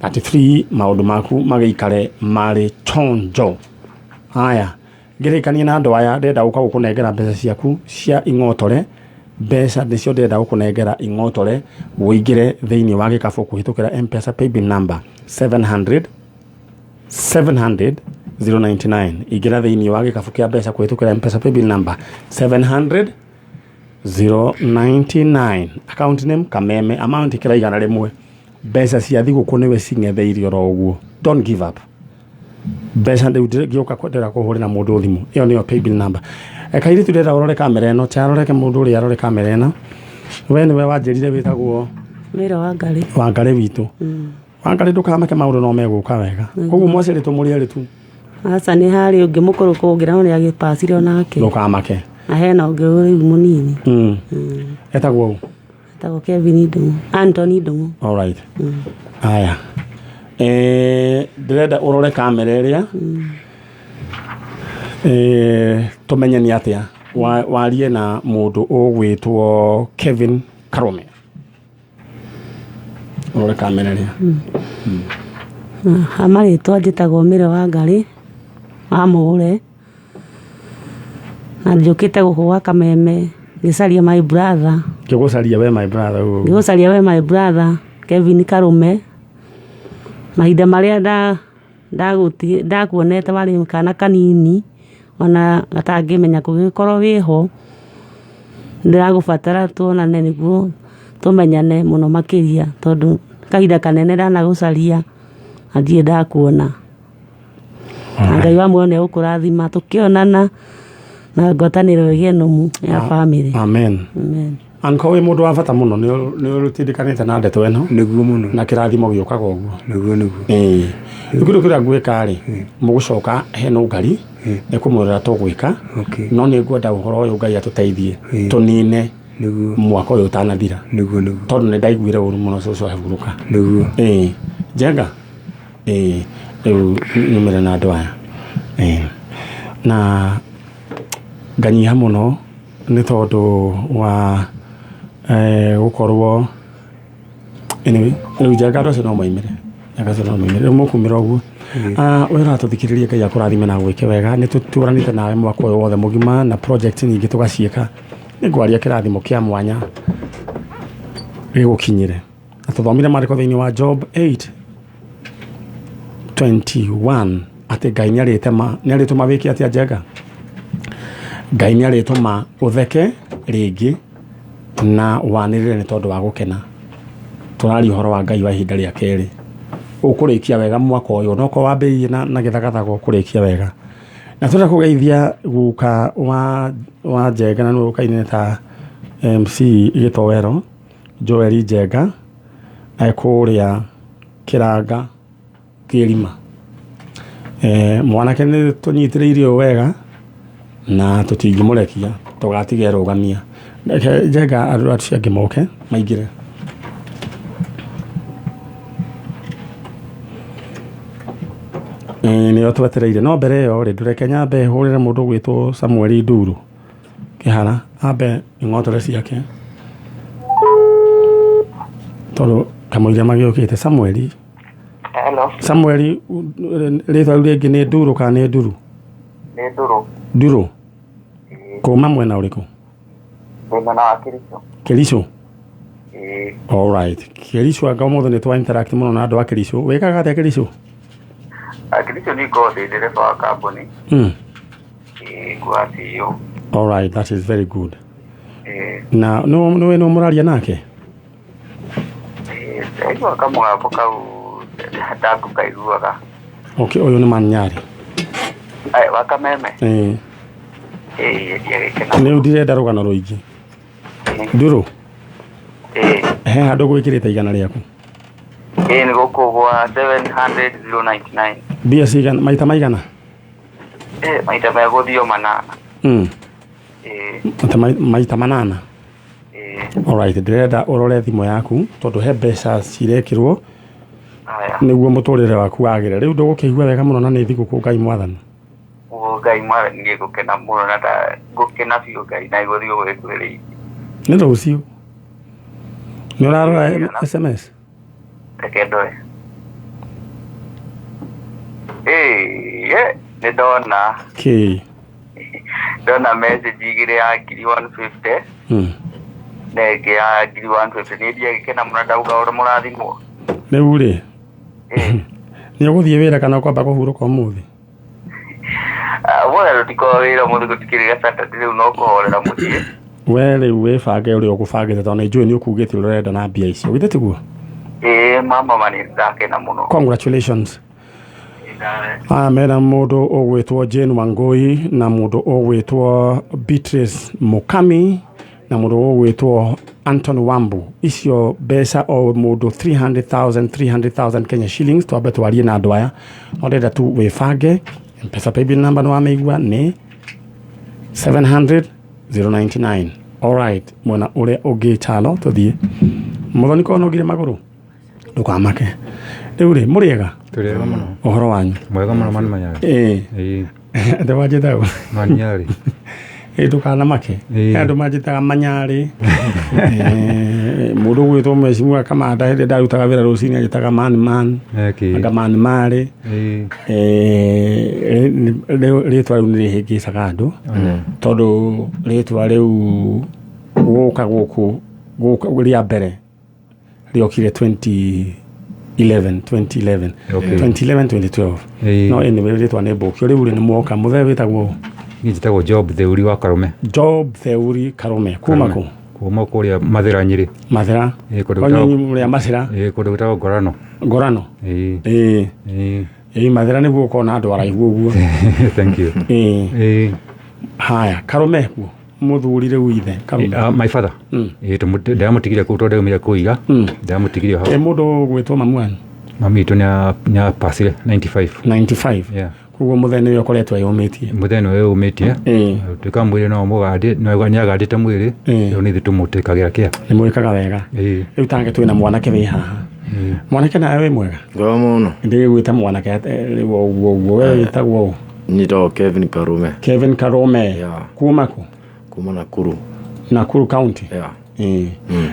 33, maũndũ maku magĩikare marĩ chonjo. Haya, ngĩrĩkanie na andũ aya, ndĩrenda gũka gũkũnengera mbeca ciaku cia ing'otore. Mbeca nĩcio ndĩrenda gũkũnengera ing'otore, ũingĩre thĩinĩ wa gĩkabũ kũhĩtũkĩra M-Pesa paybill number 700 700 099. Ingĩra thĩinĩ wa gĩkabũ kĩa mbeca kũhĩtũkĩra M-Pesa paybill number 700. 099. Account name Kameme, amount ĩkĩra 100. Mbeca cia thigũkũ nĩwe cing'etheire oro ũguo. Don't give up. Mbeca rĩu ngĩũka ndĩrenda kũhũrĩra mũndũ thimũ. Ĩyo nĩyo paybill number. Kairĩtu ndĩrenda ũrore kamera ĩno, taroreke mũndũ ũrĩa arore kamera ĩno. We nĩwe wanjĩrire wĩtagwo Mĩra wa Ngarĩ. Wangarĩ witũ. Wangarĩ ndũkamake maũndũ no megũka wega. Koguo mwaciarĩtwo mũrĩ erĩ tu. Aca nĩ harĩ ũngĩ mũkũrũ kũngĩra no nĩ agĩpacire onake. Ndũkamake. Na hena ũngĩ rĩu mũnini. Etagwo ũ? Etagwo Kevin Ndung'u. Anthony Ndung'u. All right. Aya. Ndĩrenda ũrore kamera ĩrĩa. Tũmenye nĩ atĩa. Warie na mũndũ ũgwĩtwo Kevin Karome. Ũrore kamera ĩrĩa. Ha marĩtwa njĩtagwo Mĩre wa Ngarĩ wa Mũgũre. Na njũkĩte gũkũ gwa Kameme ngĩcaria my brother. Ngĩgũcaria we my brother ũguo. Ngĩgũcaria we my brother Kevin Karume. Mahinda marĩa ndakuonete warĩ kana kanini ona gatangĩmenya kũngĩkorwo wĩho ndĩragũbatara tuonane nĩguo tũmenyane mũno makĩria tondũ kahinda kanene ndanagũcaria na ndirĩ ndakuona. Na Ngai wa muoyo nĩ egũkũrathima tũkĩonana na ngwatanĩro ĩgĩe nũmu ya family. Amen. Amen. Anko wĩ mũndũ wa bata mũno nĩ ũtindĩkanĩte na ndeto ĩno. Nĩguo mũno. Na kĩrathimo gĩũkaga ũguo. Nĩguo nĩguo. Rĩu kĩndũ kĩrĩa ngwĩka rĩ, mũgũcoka hena ũngari, nĩ kũmwĩrĩra tũgwĩka, no nĩ ngwenda ũhoro ũyũ Ngai atũteithie, tũnine Nĩguo. mwaka ũyũ ũtanathira. Nĩguo nĩguo. Tondũ nĩ ndaiguire ũru mũno cũcũ ahurũka. Nĩguo. Njenga. Rĩu nyumĩre na andũ aya. Na nganyiha mũno nĩ tondũ wa gũkorwo anyway, rĩu njenga andũ acio no maimĩre. Njenga acio no maimĩre. Rĩu mũkumĩra ũguo. We ũratũthikĩrĩria Ngai akũrathime na agwĩke wega. Nĩ tũtũranĩte nawe mwaka ũyũ wothe mũgima na project nyingĩ tũgaciĩka. Nĩ ngwaria kĩrathimo kĩa mwanya gĩgũkinyĩre. Na tũthomire maandĩko thĩinĩ wa Job 8:21 atĩ Ngai nĩ arĩtũma wĩke atĩa Njenga? Ngai nĩ arĩtũma ũtheke rĩngĩ na wanĩrĩre nĩ tondũ wa gũkena. Tũraria ũhoro wa Ngai wa ihinda rĩa kerĩ. Ũkũrĩkia wega mwaka ũyũ, no korwo wambĩrĩirie na gĩthagathago ũkũrĩkia wega. Na tũrenda kũgeithia guka wa Njenga na nĩwe ũkaine ta MC Gĩtoero, Joel Njenga, kũrĩa Kĩranga Kĩrima. Mwanake nĩ tũnyitĩrĩire ũũ wega na tũtingĩmũrekia tũgatiga erũgamia. Reke Njenga andũ acio angĩ moke maingĩre. Nĩo twetereire no mbere ĩyo rĩ ndũreke nyambe hũrĩre mũndũ ũgwĩtwo Samuel Nduru Kĩhara ambe ing'otore ciake tondũ kamũira magĩũkĩte. Samuel. Hello. Samuel rĩtwa rĩu rĩngĩ nĩ Nduru kana nĩ Nduru? Nĩ Nduru. Nduru. Kuma mwena ũrĩkũ? Ndĩ mwena wa Kericho. Kericho? All right. Kericho anga ũmũthĩ nĩ twa interact mũno na andũ a Kericho. Wĩkaga atĩa Kericho? Kericho nĩ ngoragwo ndĩ ndereba wa kambuni. Ngua CEO. All right, that is very good. Na nĩwe nĩ mũraria nake? Ndaigua kamũgambo kau ndangũkaiguaga. Okay, ũyũ nĩ Manyari. Wa Kameme? Ndiagĩkena. Rĩu ndirenda rũgano rũingĩ. Nduru. He handũ gwĩkĩrĩte 100 rĩaku. Nĩ gũkũ gwa 700,099. Mbia cigana maita maigana? Maita megũthiĩ o manana. Maita manana. All right, ndĩrenda ũrore thimũ yaku tondũ he mbeca cirekĩrwo nĩguo mũtũrĩre waku wagĩre. Rĩu ndũgũkĩigua wega mũno na nĩ thigũkũ Ngai mwathani. Ngai mwathani nĩ ngũkena mũno na ngũkena biũ Ngai na igũthiĩ gũgĩkwĩrĩirie. Nĩ rũciũ. Nĩ ũrarora SMS? Reke ndore. Nĩ ndona. Kĩ? Ndona message igĩrĩ ya 150. Na ĩngĩ ya 150. Nĩ ndiagĩkena mũno ndauga ũrĩa mũrathimwo. Rĩu rĩ, nĩ ũgũthiĩ wĩra kana ũkwamba kũhurũka ũmũthĩ? Ũmũthĩ tũtikoragwo wĩra, ũmũthĩ gũtikĩrĩ ga Saturday, rĩu no kũhorera mũciĩ. We rĩu wĩbange ũrĩa ũgũbangĩte tondũ nĩ njũĩ nĩ ũkugĩte ũrĩa ũrenda na mbia icio githĩ tiguo? Ĩĩ mama ma nĩ ndakena mũno. Congratulations. Aya mena mũndũ ũgwĩtwo Jane Wangui na mũndũ ũgwĩtwo Beatrice Mukami na mũndũ ũgwĩtwo Anton Wambu. Icio mbeca o mũndũ 300,000 300,000 Kenya shillings. Twambe twarie na andũ aya, no ndĩrenda tu wĩbange. Mpesa paybill number nĩ wamĩigua nĩ 700 099. Alright, mwena ũrĩa ũngĩ Chalo, tũthiĩ mũthoni korwo nogire magũrũ ndũkamake. Rĩu rĩ, mũrĩega? Tũrĩega mũno. Ũhoro wanyu? Mwega mũno, mani manyarĩ. Ĩĩ. Ĩĩ. Andũ manjĩtaga Manyarĩ. Ĩ ndũkanamake. Ĩĩ. Andũ manjĩtaga manyarĩ. Mũndũ ũgwĩtwo mheshimiwa Kamanda hĩndĩ ndarutaga wĩra rũcinĩ anjĩtaga man man. Eki. Anga man marĩ. Ĩĩ. Rĩtwa rĩu nĩ rĩhĩngĩcaga andũ tondũ rĩtwa rĩu gũka gũkũ gũka rĩa mbere rĩokire 2011 2011. Okay. 2011 2012. Ĩĩ. No anyway, rĩtwa nĩ mbũkio rĩu rĩ nĩ mwoka mũthee wĩtagwo? Niĩ njĩtagwo Job Theuri wa Karume. Job Theuri Karume kuma kũ? Kuma kũrĩa Mathĩra, Nyĩrĩ. Mathĩra? Ĩĩ, kũndũ Kwanyu gwĩtagwo mũrĩa Macĩra? Ĩĩ, kũndũ gwĩtagwo Ngorano. Ngorano. Ĩĩ. Ĩĩ. Ĩĩ. Ĩĩ, Mathĩra nĩguo ũkona andũ araihu ũguo. Thank you. Ĩĩ. Ĩĩ. Haya, Karume kuo mũthuri rĩu ithe Karume? My father. Ĩĩ, ndĩramũtigire kũu tondũ ndaumire kũu ira. Ndĩramũtigire hau. Ĩ mũndũ ũgwĩtwo mamu wanyu? Mami witũ nĩa pasire 95. 95? Yeah. Koguo mũthee nĩwe ũkoretwo eyũmĩtie? Mũthee nĩwe ũmĩtie. Ĩĩ. Tuĩka mwĩrĩ no mũgandĩ, nĩagandĩte mwĩrĩ. Ĩĩ. Rĩu nĩ ithuĩ tũmũtĩkagĩra kĩa. Nĩ mwĩkaga wega. Ĩĩ. Rĩu tange twĩna mwanake wĩ haha. Mwanake nawe wĩ mwega? Ngoro mũno. Ndĩgwĩta mwanake rĩu o ũguo ũguo. We wĩtagwo ũ? Nyitagwo Kevin Karume. Kevin Karume. Yeah. Kuma kũ? Kuma Nakuru. Nakuru County? Yeah. Ĩĩ.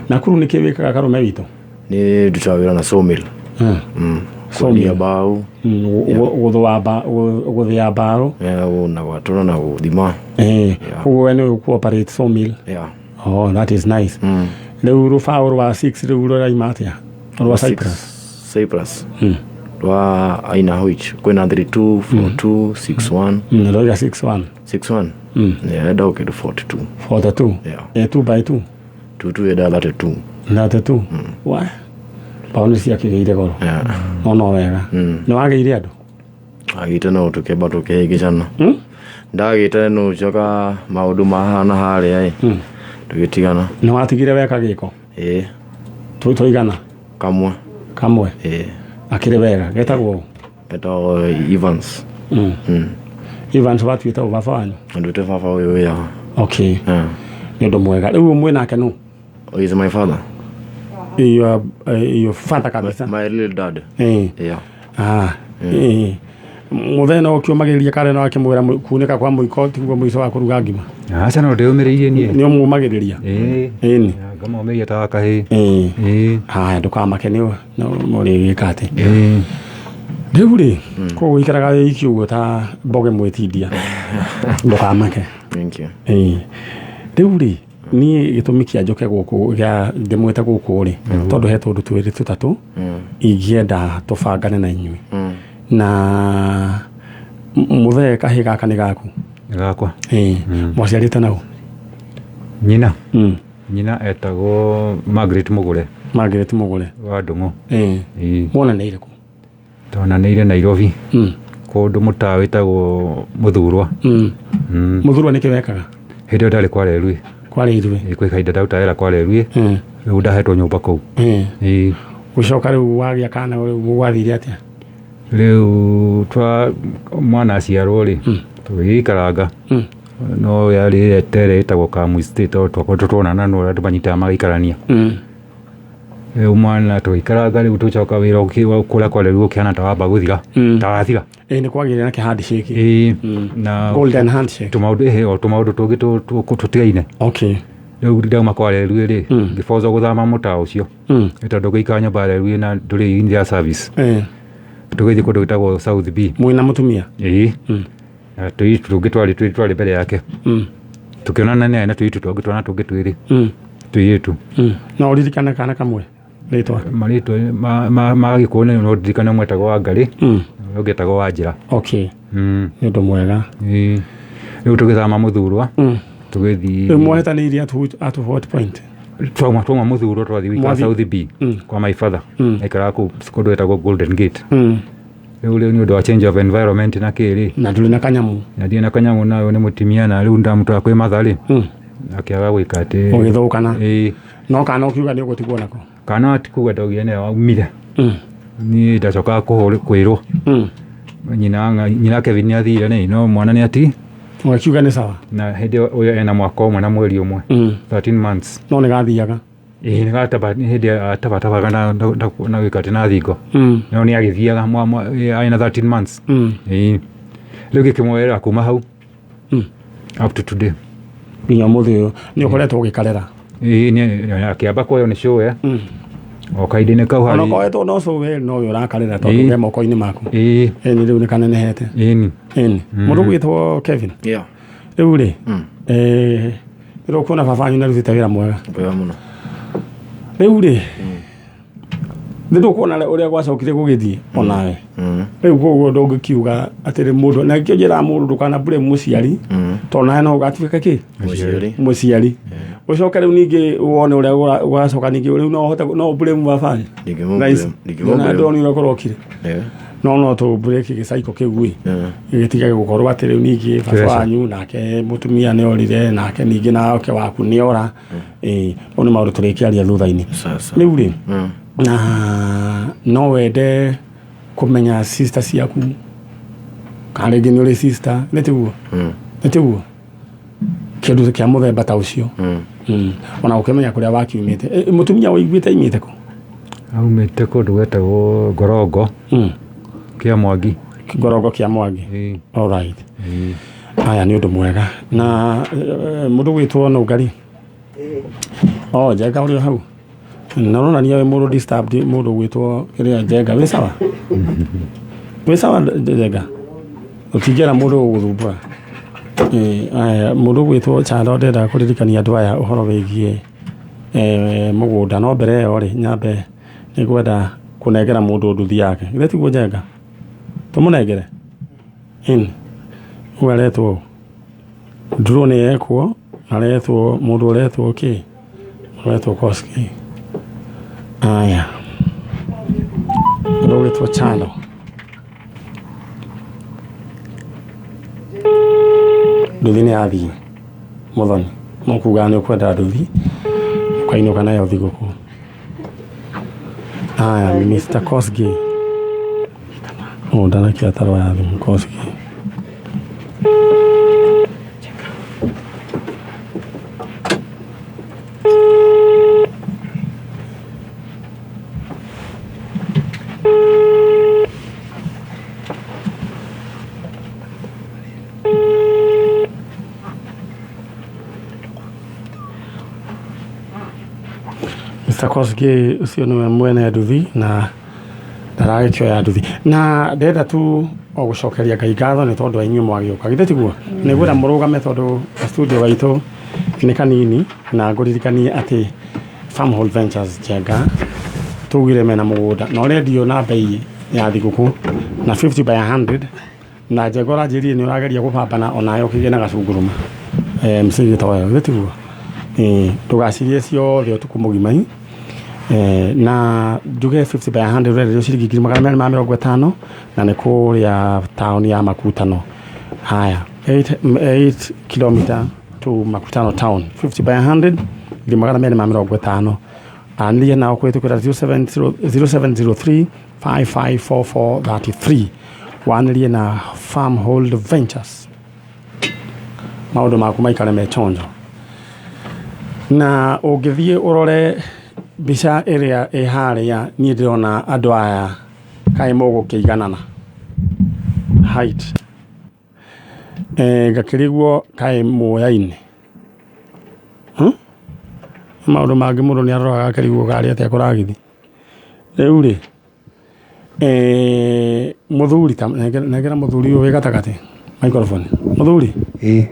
Nakuru nĩkĩ wĩkaga, Karume witũ? Nĩ ndutaga wĩra na sawmill. Sawmill. Kwendia mbaũ. Gũthĩa mbaũ? Yeah, na gwatũra na gũthima. Ĩĩ. Koguo we nĩwe ũkũ-operate sawmill? Yeah. Oh, that is nice. Rĩu rũbaũ rwa 6 rĩu rũraima atĩa rwa Cyprus? Cyprus. Rwa aina which kwĩna 32, 42, 61. Rwaiga 61. 61. Yeah, enda kĩndũ 42. 42? Yeah. Ĩ 2 by 2? 22 enda 32. 32. Wa mbaũ nĩ ciakĩgĩire goro. Yeah. No wega nĩ wagĩire andũ. Agĩte no tũkĩamba tũkĩhĩngĩcana. Ndagĩte no coka maũndũ mahana harĩa ĩ. Tũgĩtigana. Nĩ watigire weka gĩko? Ĩĩ. Tũigana? Kamwe. Kamwe? Ĩĩ. Akĩrĩ wega getagwo ũ? Etagwo Evans. Evans watuĩte ũ, baba wanyu? Nduĩte baba ũyũ wĩ haha. Okay. Yeah. Nĩ ũndũ mwega. Rĩu mwĩ nake nũ? Oh, he's my father. Your father kabisa? My real dad. Ĩĩ. Yeah. Ah, ĩĩ. Mũthee no ũkĩũmagĩrĩria kare no akĩmwĩra kunĩka kwa mũiko tiguo mũico wa kũruga ngima? Aca, no ndĩũmĩrĩirie niĩ. Nĩ ũmũmagĩrĩria? Ĩĩ. Ĩni. Ngamomĩria ta kahĩĩ. Ĩĩ. Ĩĩ. Haya, ndũkamake, nĩ mũrĩgĩka atĩ Ĩĩ. Rĩu rĩ, koguo ikaraga wĩ iki ũguo ta mboge mwĩtindia, ndũkamake. Thank you. Ĩĩ. Rĩu rĩ, niĩ gĩtũmi kĩa njoke gũkũ gĩa ndĩmwĩte gũkũ rĩ, tondũ he tũndũ twĩrĩ tũtatũ ingĩenda tũbangane na inyuĩ na mũthee. Kahĩ gaka nĩ gaku? Nĩ gakwa. Ĩĩ. Mwaciarĩte nau? Nyina. Nyina etagwo Margaret Mũgũre. Margaret Mũgũre. Wa Ndũng'ũ. Ĩĩ. Ĩĩ. Mwonanĩire kũ? Twonanĩire Nairobi. Kũndũ mũtaa wĩtagwo Mũthurwa. Mũthurwa nĩkĩ wekaga? Hĩndĩ ĩyo ndarĩ kwa Rerui. Kwarĩ ithuĩ? Ĩĩ, kwĩ kahinda ndaruta wĩra kwa Rerui. Rĩu ndahetwo nyũmba kũu. Ĩĩ. Gũcoka rĩu wagĩa kana rĩu gwathire atĩa? Rĩu twa mwana aciarwo rĩ, tũgĩgĩikaranga no yarĩ tere ĩtagwo Kamui State tondũ twakoretwo tuonana no ũrĩa andũ manyitaga magaikarania. Rĩu mwana tũgĩikaranga, rĩu tũcoka wĩra kũrĩa kwa Rerui ũkĩhana ta wamba gũthira, ta wathira. Ĩĩ, nĩ kwagĩire na kĩ handshake. Ĩĩ, na Golden handshake. Tũmaũndũ, ĩhĩ, o tũmaũndũ tũngĩ tũtigaine. Rĩu ndauma kwa Rerui rĩ, ngĩbocwo gũthama mũtaa ũcio. Nĩ tondũ ngĩikara nyũmba ya Rerui na ndũrĩ in their service. Tũgĩthiĩ kũndũ gwĩtagwo South B. Mwĩna mũtumia? Ĩĩ. Na tũirĩtu tũngĩ twarĩ twĩrĩ twarĩ mbere yake. Tũkĩonana naye na tũirĩtu tũngĩ, twana tũngĩ twĩrĩ. Tũirĩtu. No ũririkane kana kamwe rĩtwa? Marĩtwa ma Gĩkũyũ nĩ no ndirikane ũmwe etagwo Wangarĩ, ũrĩa ũngĩ etagwo Wanjĩra. Okay. Nĩ ũndũ mwega. Ĩĩ. Rĩu tũgĩthama Mũthurwa. Tũgĩthiĩ. Rĩu mwahetanĩirie at what point? Twauma mũthuro twathiĩ gũikara South B kwa my father. Aikaraga kũu kũndũ gwĩtagwo Golden Gate. Rĩu nĩ ũndũ wa change of environment na kĩrĩ. Na ndũrĩ na kanyamu. Na ndirĩ na kanyamũ, nayo nĩ mũtimia, na rĩu ndamũtwara kwĩ matha rĩ, akĩaga gwĩka atĩ. Ũgĩthũkana. Ĩĩ. No kana ũkiuga nĩ ũgũtigwo nako? Kana ti kuga ndaugire nĩwe waumire. Niĩ ndacokaga kwĩrwo nyina Kevin nĩ athire nĩ no mwana nĩ ati. Ũgakiuga nĩ sawa. Na hĩndĩ ĩyo ũyũ ena mwaka ũmwe na mweri ũmwe. 13 months. No nĩ gathiaga. Ĩĩ, nĩ gataba nĩ hĩndĩ atabatabaga na gwĩka atĩ na thingo. No nĩ agĩthiaga arĩ na 13 months. Ĩĩ, rĩu gĩkĩmuoerera kuma hau up to today. Nginya ũmũthĩ ũyũ nĩ ũkoretwo ũgĩkarera. Ĩĩ, akĩamba kuoywo nĩ cũwe o kahinda-inĩ kau. Ona harĩ koetwo no cũwe no we ũrakarera tondũ ke moko-inĩ maku. Ĩĩ. Ĩni rĩu nĩ kanenehete. Ĩni. Ĩni mũndũ gwĩtwo Kevin. Yeah. Rĩu rĩ, rĩu ũkuona baba wanyu nĩ arutĩte wĩra mwega. Wega mũno. Rĩu rĩ, nĩ ndũkuona ũrĩa gwacokire gũgĩthiĩ onawe. Rĩu koguo ndũngĩkiuga atĩrĩ mũndũ na kĩo njĩraga mũndũ ndũkana blame mũciari, tondũ nawe no ũgatuĩka kĩ? Mũciari. Mũciari. Ũcoke rĩu ningĩ wone ũrĩa gũgacoka ningĩ rĩu no ũhote no blame baba. Ndingĩmũ blame. Ndoni ũrĩa kũrokire. No tũ break gĩcaiko kĩu ĩ gĩtige gũkorwo atĩ rĩu ningĩ baba Pressure. wanyu nake mũtumia nĩ orire, nake ningĩ nake waku nĩ ora. Ĩĩ, mau nĩ maũndũ tũrĩkĩaria thutha-inĩ. Sasa. Rĩu rĩ, na no wende kũmenya sister ciaku, kana rĩngĩ nĩ ũrĩ sister, nĩ tiguo? Nĩ tiguo kĩndũ kĩa mũthemba ta ũcio? Ona ũkĩmenya kũrĩa wakiumĩte. Mũtumia ũiguĩte aimĩte kũ? Aumĩte kũndũ gwetagwo Ngorongo kĩa Mwangi. Ngorongo kĩa Mwangi. Ĩĩ. Alright. Aya nĩ ũndũ mwega. Na mũndũ gwĩtwo Nũngari, o Njenga ũrĩ o hau na ũronania wĩ mũndũ disturbed. Mũndũ gwĩtwo kĩrĩa, Njenga, wĩ sawa? Wĩ sawa Njenga? Ũtingĩera mũndũ ũgũthumbũra. Aya, mũndũ gwĩtwo Chalo, ndĩrenda kũririkania andũ aya ũhoro wĩgiĩ mũgũnda, no mbere ĩyo rĩ, nyambe nĩngwenda kũnengera mũndũ nduthi yake. Githĩ tiguo Njenga? Tũmũnengere in ũguo aretwo ndurwo nĩ ekwo, aretwo mũndũ ũretwo kĩ, ũretwo Koski. Aya, mũndũ ũgwĩtwo Chalo. Nduthi nĩ yathiĩ. Mũthoni mũkugaga nĩ ũkwenda nduthi ũkainũka nayo thigũkũ. Aya, Mr. Kosgei. Oh, ndanakia tarwa ya thimũ. Kosgei. Mr. Kosgei ũcio nĩwe mwene nduthi na ndaragĩkĩoya nduthi, na ndĩrenda tu o gũcokeria Ngai ngatho nĩ tondũ wa inyuĩ mwagĩũka. Githĩ tiguo? Nĩ ngwenda mũrũgame tondũ studio gaitũ nĩ kanini, na ngũririkanie atĩ Farmhold Ventures, Njenga, tugire mena mũgũnda na ũrendio na bei ya thigũkũ na 50 by 100. Na Njenga, ũranjĩrire nĩ ũrageria gũbambana onawe ũkĩgĩe na gacunguruma mcigi ta ũyũ. Githĩ tiguo? Ĩĩ, ndũgacirie ciothe ũtukũ mũgima i. Na njuge 50 by 100 ũrenderio ciringi 250,000, na nĩ kũrĩa taũni ya Makutano. Haya, 8 kilometer to Makutano town. 50 by 100, 250,000. Anĩria nao kũhĩtũkĩra 0703 554433. Wanĩrie na Farmhold Ventures, maũndũ maku maikare me chonjo. Na ũngĩthiĩ ũrore mbica ĩrĩa ĩ harĩa, niĩ ndĩrona andũ aya kaĩ mũgũkĩiganana height, ngakĩrigwo kaĩ muoyaine. Maũndũ mangĩ mũndũ nĩ aroraga akĩrigwo karĩ atĩa kũragĩthiĩ. Rĩu rĩ, mũthuri ta nengera mũthuri ũyũ wĩ gatagatĩ microphone. Mũthuri. Ĩĩ.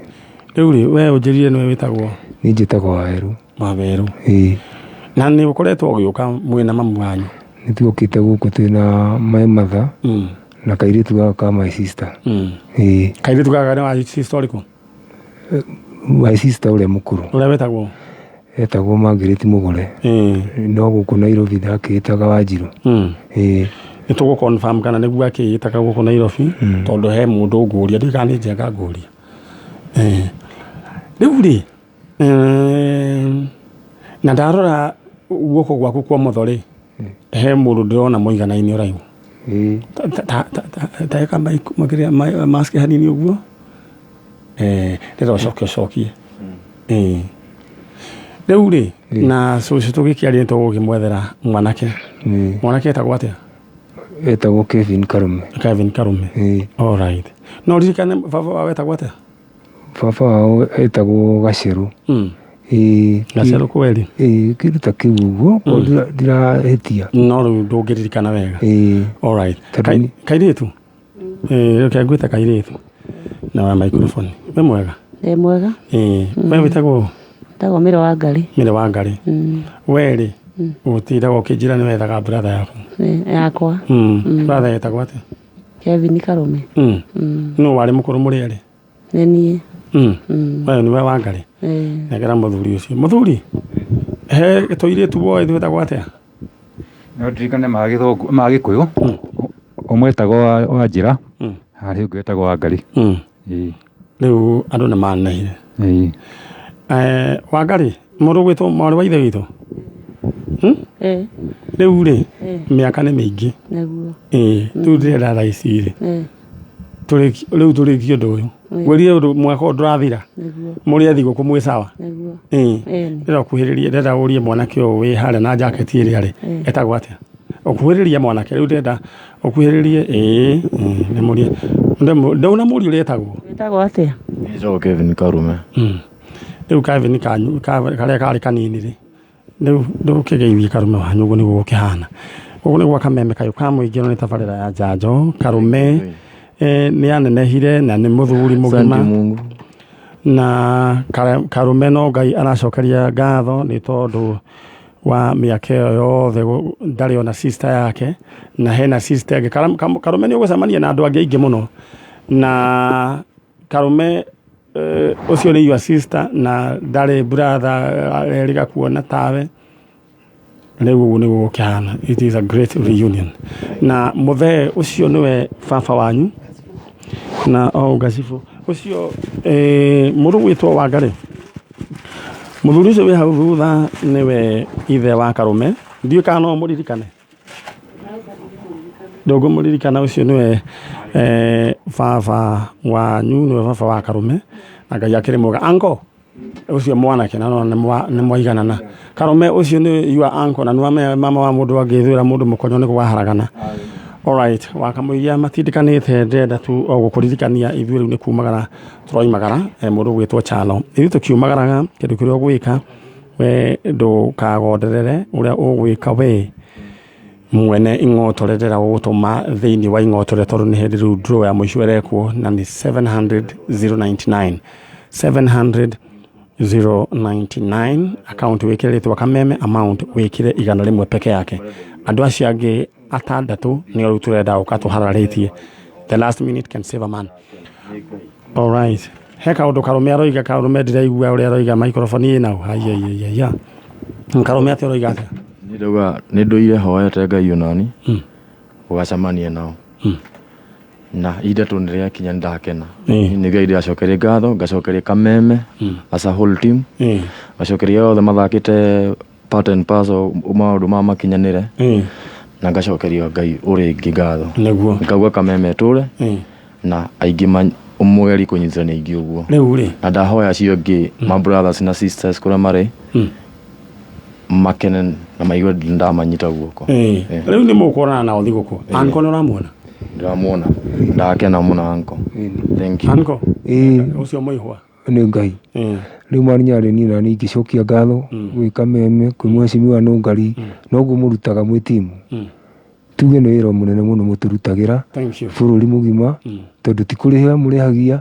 Rĩu rĩ, we ũnjĩrire nĩwe wĩtagwo? Niĩ njĩtagwo Wawerũ. Wawerũ. Ĩĩ. Na nĩ ũkoretwo ũgĩũka mwĩna mamu wanyu? Nĩ tuokĩte gũkũ twĩna my mother na kairĩtu gaka ka my sister. Ĩĩ. Kairĩtu gaka nĩ wa sister ũrĩkũ? My sister ũrĩa mũkũrũ. Ũrĩa wĩtagwo? Etagwo Margaret Mũgore. No gũkũ Nairobi ndakĩĩtaga Wanjirũ. Ĩĩ. Nĩ tũgũ confirm kana nĩguo akĩĩtaga gũkũ Nairobi, tondũ he mũndũ ngũria, ndiũĩ kana nĩ njenga ngũria. Rĩu rĩ, na ndarora guoko gwaku kwa ũmotho rĩ, he mũndũ ndĩrona mũiganaine ũraihu. Ĩĩ. Ta ĩka makĩria mask hanini ũguo. Ndĩrenda ũcoke ũcokie. Rĩu rĩ, na cũcũ tũgĩkĩaria nĩ tũgũkĩmwethera mwanake. Mwanake etagwo atĩa? Etagwo Kevin Karume. Kevin Karume. Ĩĩ. All right. No ririkane baba wao etagwo atĩa? Baba wao etagwo Gacerũ. Ĩĩ. Gacerũ kweri? Ĩĩ, kĩndũ ta kĩu ũguo, ndirahĩtia. No rĩu ndũngĩririkana wega. Ĩĩ. All right. Tondũ Kairĩtu? Ĩĩ, reke ngwĩte kairĩtu. Na wa microphone. Wĩ mwega? Ndĩ mwega. Ĩĩ. We wĩtagwo? Ndagwo Mĩro wa Ngarĩ. Mĩro wa Ngarĩ. We rĩ, ũtindaga ũkĩnjĩra nĩ wethaga brother yaku. Yakwa. Brother etagwo atĩa? Kevin Karume. Nũ warĩ mũkũrũ mũrĩ erĩ? Nĩ niĩ. We nĩwe wa Ngarĩ? Nengera mũthuri ũcio. Mũthuri, he tũirĩtu woĩ twĩtagwo atĩa? No ndirikane ma Gĩthũngũ, ma Gĩkũyũ, ũmwe etagwo wa Njĩra, harĩ ũngĩ wetagwo wa Ngarĩ. Ĩĩ. Rĩu andũ nĩ manenehire. Ĩĩ. Wangarĩ, mũndũ ũgwĩtwo mwarĩ wa ithe witũ? Ĩĩ. Rĩu rĩ, mĩaka nĩ mĩingĩ. Nĩguo. Ĩĩ, rĩu ndĩrenda thaa ici rĩ. Rĩu tũrĩkie ũndũ ũyũ. Ngwĩrire ũndũ mwaka ũyũ ndũrathira. Nĩguo. Mũrĩ thigũkũ mwĩ sawa. Nĩguo. Ĩĩ. Ĩĩ. Ndĩrenda ũkuhĩrĩrie, ndĩrenda ũrie mwanake ũyũ wĩ harĩa na jaketi ĩrĩa rĩ, etagwo atĩa? Ũkuhĩrĩrie mwanake, rĩu ndĩrenda ũkuhĩrĩrie, ĩĩ, nĩ mũrie. Ndũna mũrie ũrĩa etagwo? Wĩtagwo atĩa? Njĩtagwo Kevin Karume. Rĩu Kevin kanyu, karĩa karĩ kanini rĩ, rĩu ndũkĩgeithie Karume wanyu ũguo nĩguo gũkĩhana. Gũkũ nĩ gwa Kameme kayũ ka mũingĩ no nĩ tabarĩra ya njanjo. Karume nĩ anenehire na nĩ mũthuri mũgima. Asante Mungu. Na Karume no Ngai aracokeria ngatho nĩ tondũ wa mĩaka ĩyo yothe ndarĩ ona sister yake, na hena sister ĩngĩ. Karume nĩ ũgũcemania na andũ angĩ aingĩ mũno. Na Karume ũcio nĩ your sister na ndarĩ brother erĩga kuona tawe. Rĩu ũguo nĩguo gũkĩhana. It is a great reunion. Na mũthee ũcio nĩwe baba wanyu. Na o ngacibũ ũcio, mũndũ gwĩtwo Wangarĩ, mũthuri ũcio wĩ hau thutha nĩwe ithe wa Karume. Ndiũĩ kana no mũririkane. Ndũngĩmũririkana, ũcio nĩwe baba wanyu, nĩwe baba wa Karume. Na Ngai akĩrĩ mwega. Uncle, ũcio mwanake na no nĩ mwaiganana. Karume ũcio nĩ your uncle, na nĩwe mama wa mũndũ angĩthwĩra mũndũ mũkonyo nĩ kwaharagana. Alright, wakamũiria matindikanĩte, ndĩrenda tu o gũkũririkania ithuĩ rĩu nĩ kumagara tũroimagara, mũndũ ũgwĩtwo Chalo. Ithuĩ tũkiumagaraga kĩndũ kĩrĩa ũgwĩka we ndũkagonderere, ũrĩa ũgwĩka we mwene ing'otore ndĩrenda gũgũtũma thĩinĩ wa ing'otore, tondũ nĩ hĩndĩ rĩu draw ya mũico ĩrekwo, na nĩ 700,099. 700,099 account wĩkĩre rĩtwa Kameme, amount wĩkĩre 100 peke yake. Andũ acio angĩ atandatũ nĩo rĩu tũrenda gũka tũhararĩtie. The last minute can save a man. All right. He kaũndũ Karume aroiga, Karume ndĩraigua ũrĩa aroiga microphone ĩna. Haiya. Karume atĩa ũroiga atĩa? Niĩ ndauga nĩ ndũire hoete Ngai onani gũgacemania nao. Na ihinda tu nĩ rĩakinya nĩ ndakena. Nĩ Ngai ndĩracokeria ngatho, ngacokeria Kameme as a whole team. Ngacokeria othe mathakĩte part and parcel maũndũ ma makinyanĩre. Na ngacokeria Ngai ũrĩa ĩngĩ ngatho. Nĩguo. Ngauga Kameme ĩtũre na aingĩ ũmũgeri kũnyitithania aingĩ ũguo. Rĩu rĩ. Na ndahoya acio angĩ ma brothers na sisters kũrĩa marĩ makene na maigue ndamanyita guoko. Rĩu nĩ mũkuonana nao thigũkũ. Uncle nĩ ũramuona? Ndĩramuona. Ndakena mũno uncle. Thank you. Uncle. Ĩĩ. Ũcio mũihwa. Nĩ Ngai. Rĩu marinyarĩ niĩ na niĩ ingĩcokia ngatho gwĩ Kameme, kwĩ mheshimiwa Nũngari, noguo mũrutaga mwĩ timu. Tuge nĩ wĩra mũnene mũno mũtũrutagĩra bũrũri mũgima, tondũ ti kũrĩha mũrĩhagia,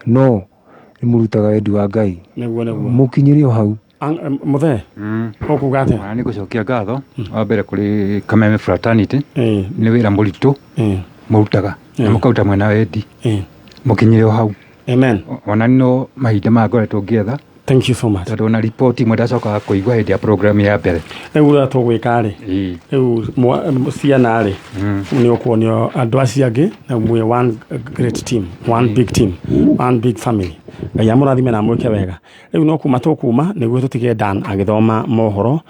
no nĩ mũrutaga wendi wa Ngai. Nĩguo nĩguo. Mũkinyĩre o hau. Mũthee, ũkuga atĩa? Ona nĩ ngũcokia ngatho wa mbere kũrĩ Kameme Fraternity, nĩ wĩra mũritũ mũrutaga na mũkaruta mwena wendi, mũkinyĩre o hau. Amen. Ona no mahinda maya ngoretwo ngĩetha. Thank you so much. Tondũ ona riboti imwe ndacokaga kũigua hĩndĩ ya program ya mbere. Rĩu ũrĩa tũgwĩka rĩ, Ĩĩ. rĩu ciana rĩ, nĩ ũkuonio andũ acio angĩ na mwĩ one great team, one big team, one big family. Ngai amũrathime na amwĩke wega. Rĩu no kuma tũkuma nĩguo tũtige Dan agĩthoma mohoro.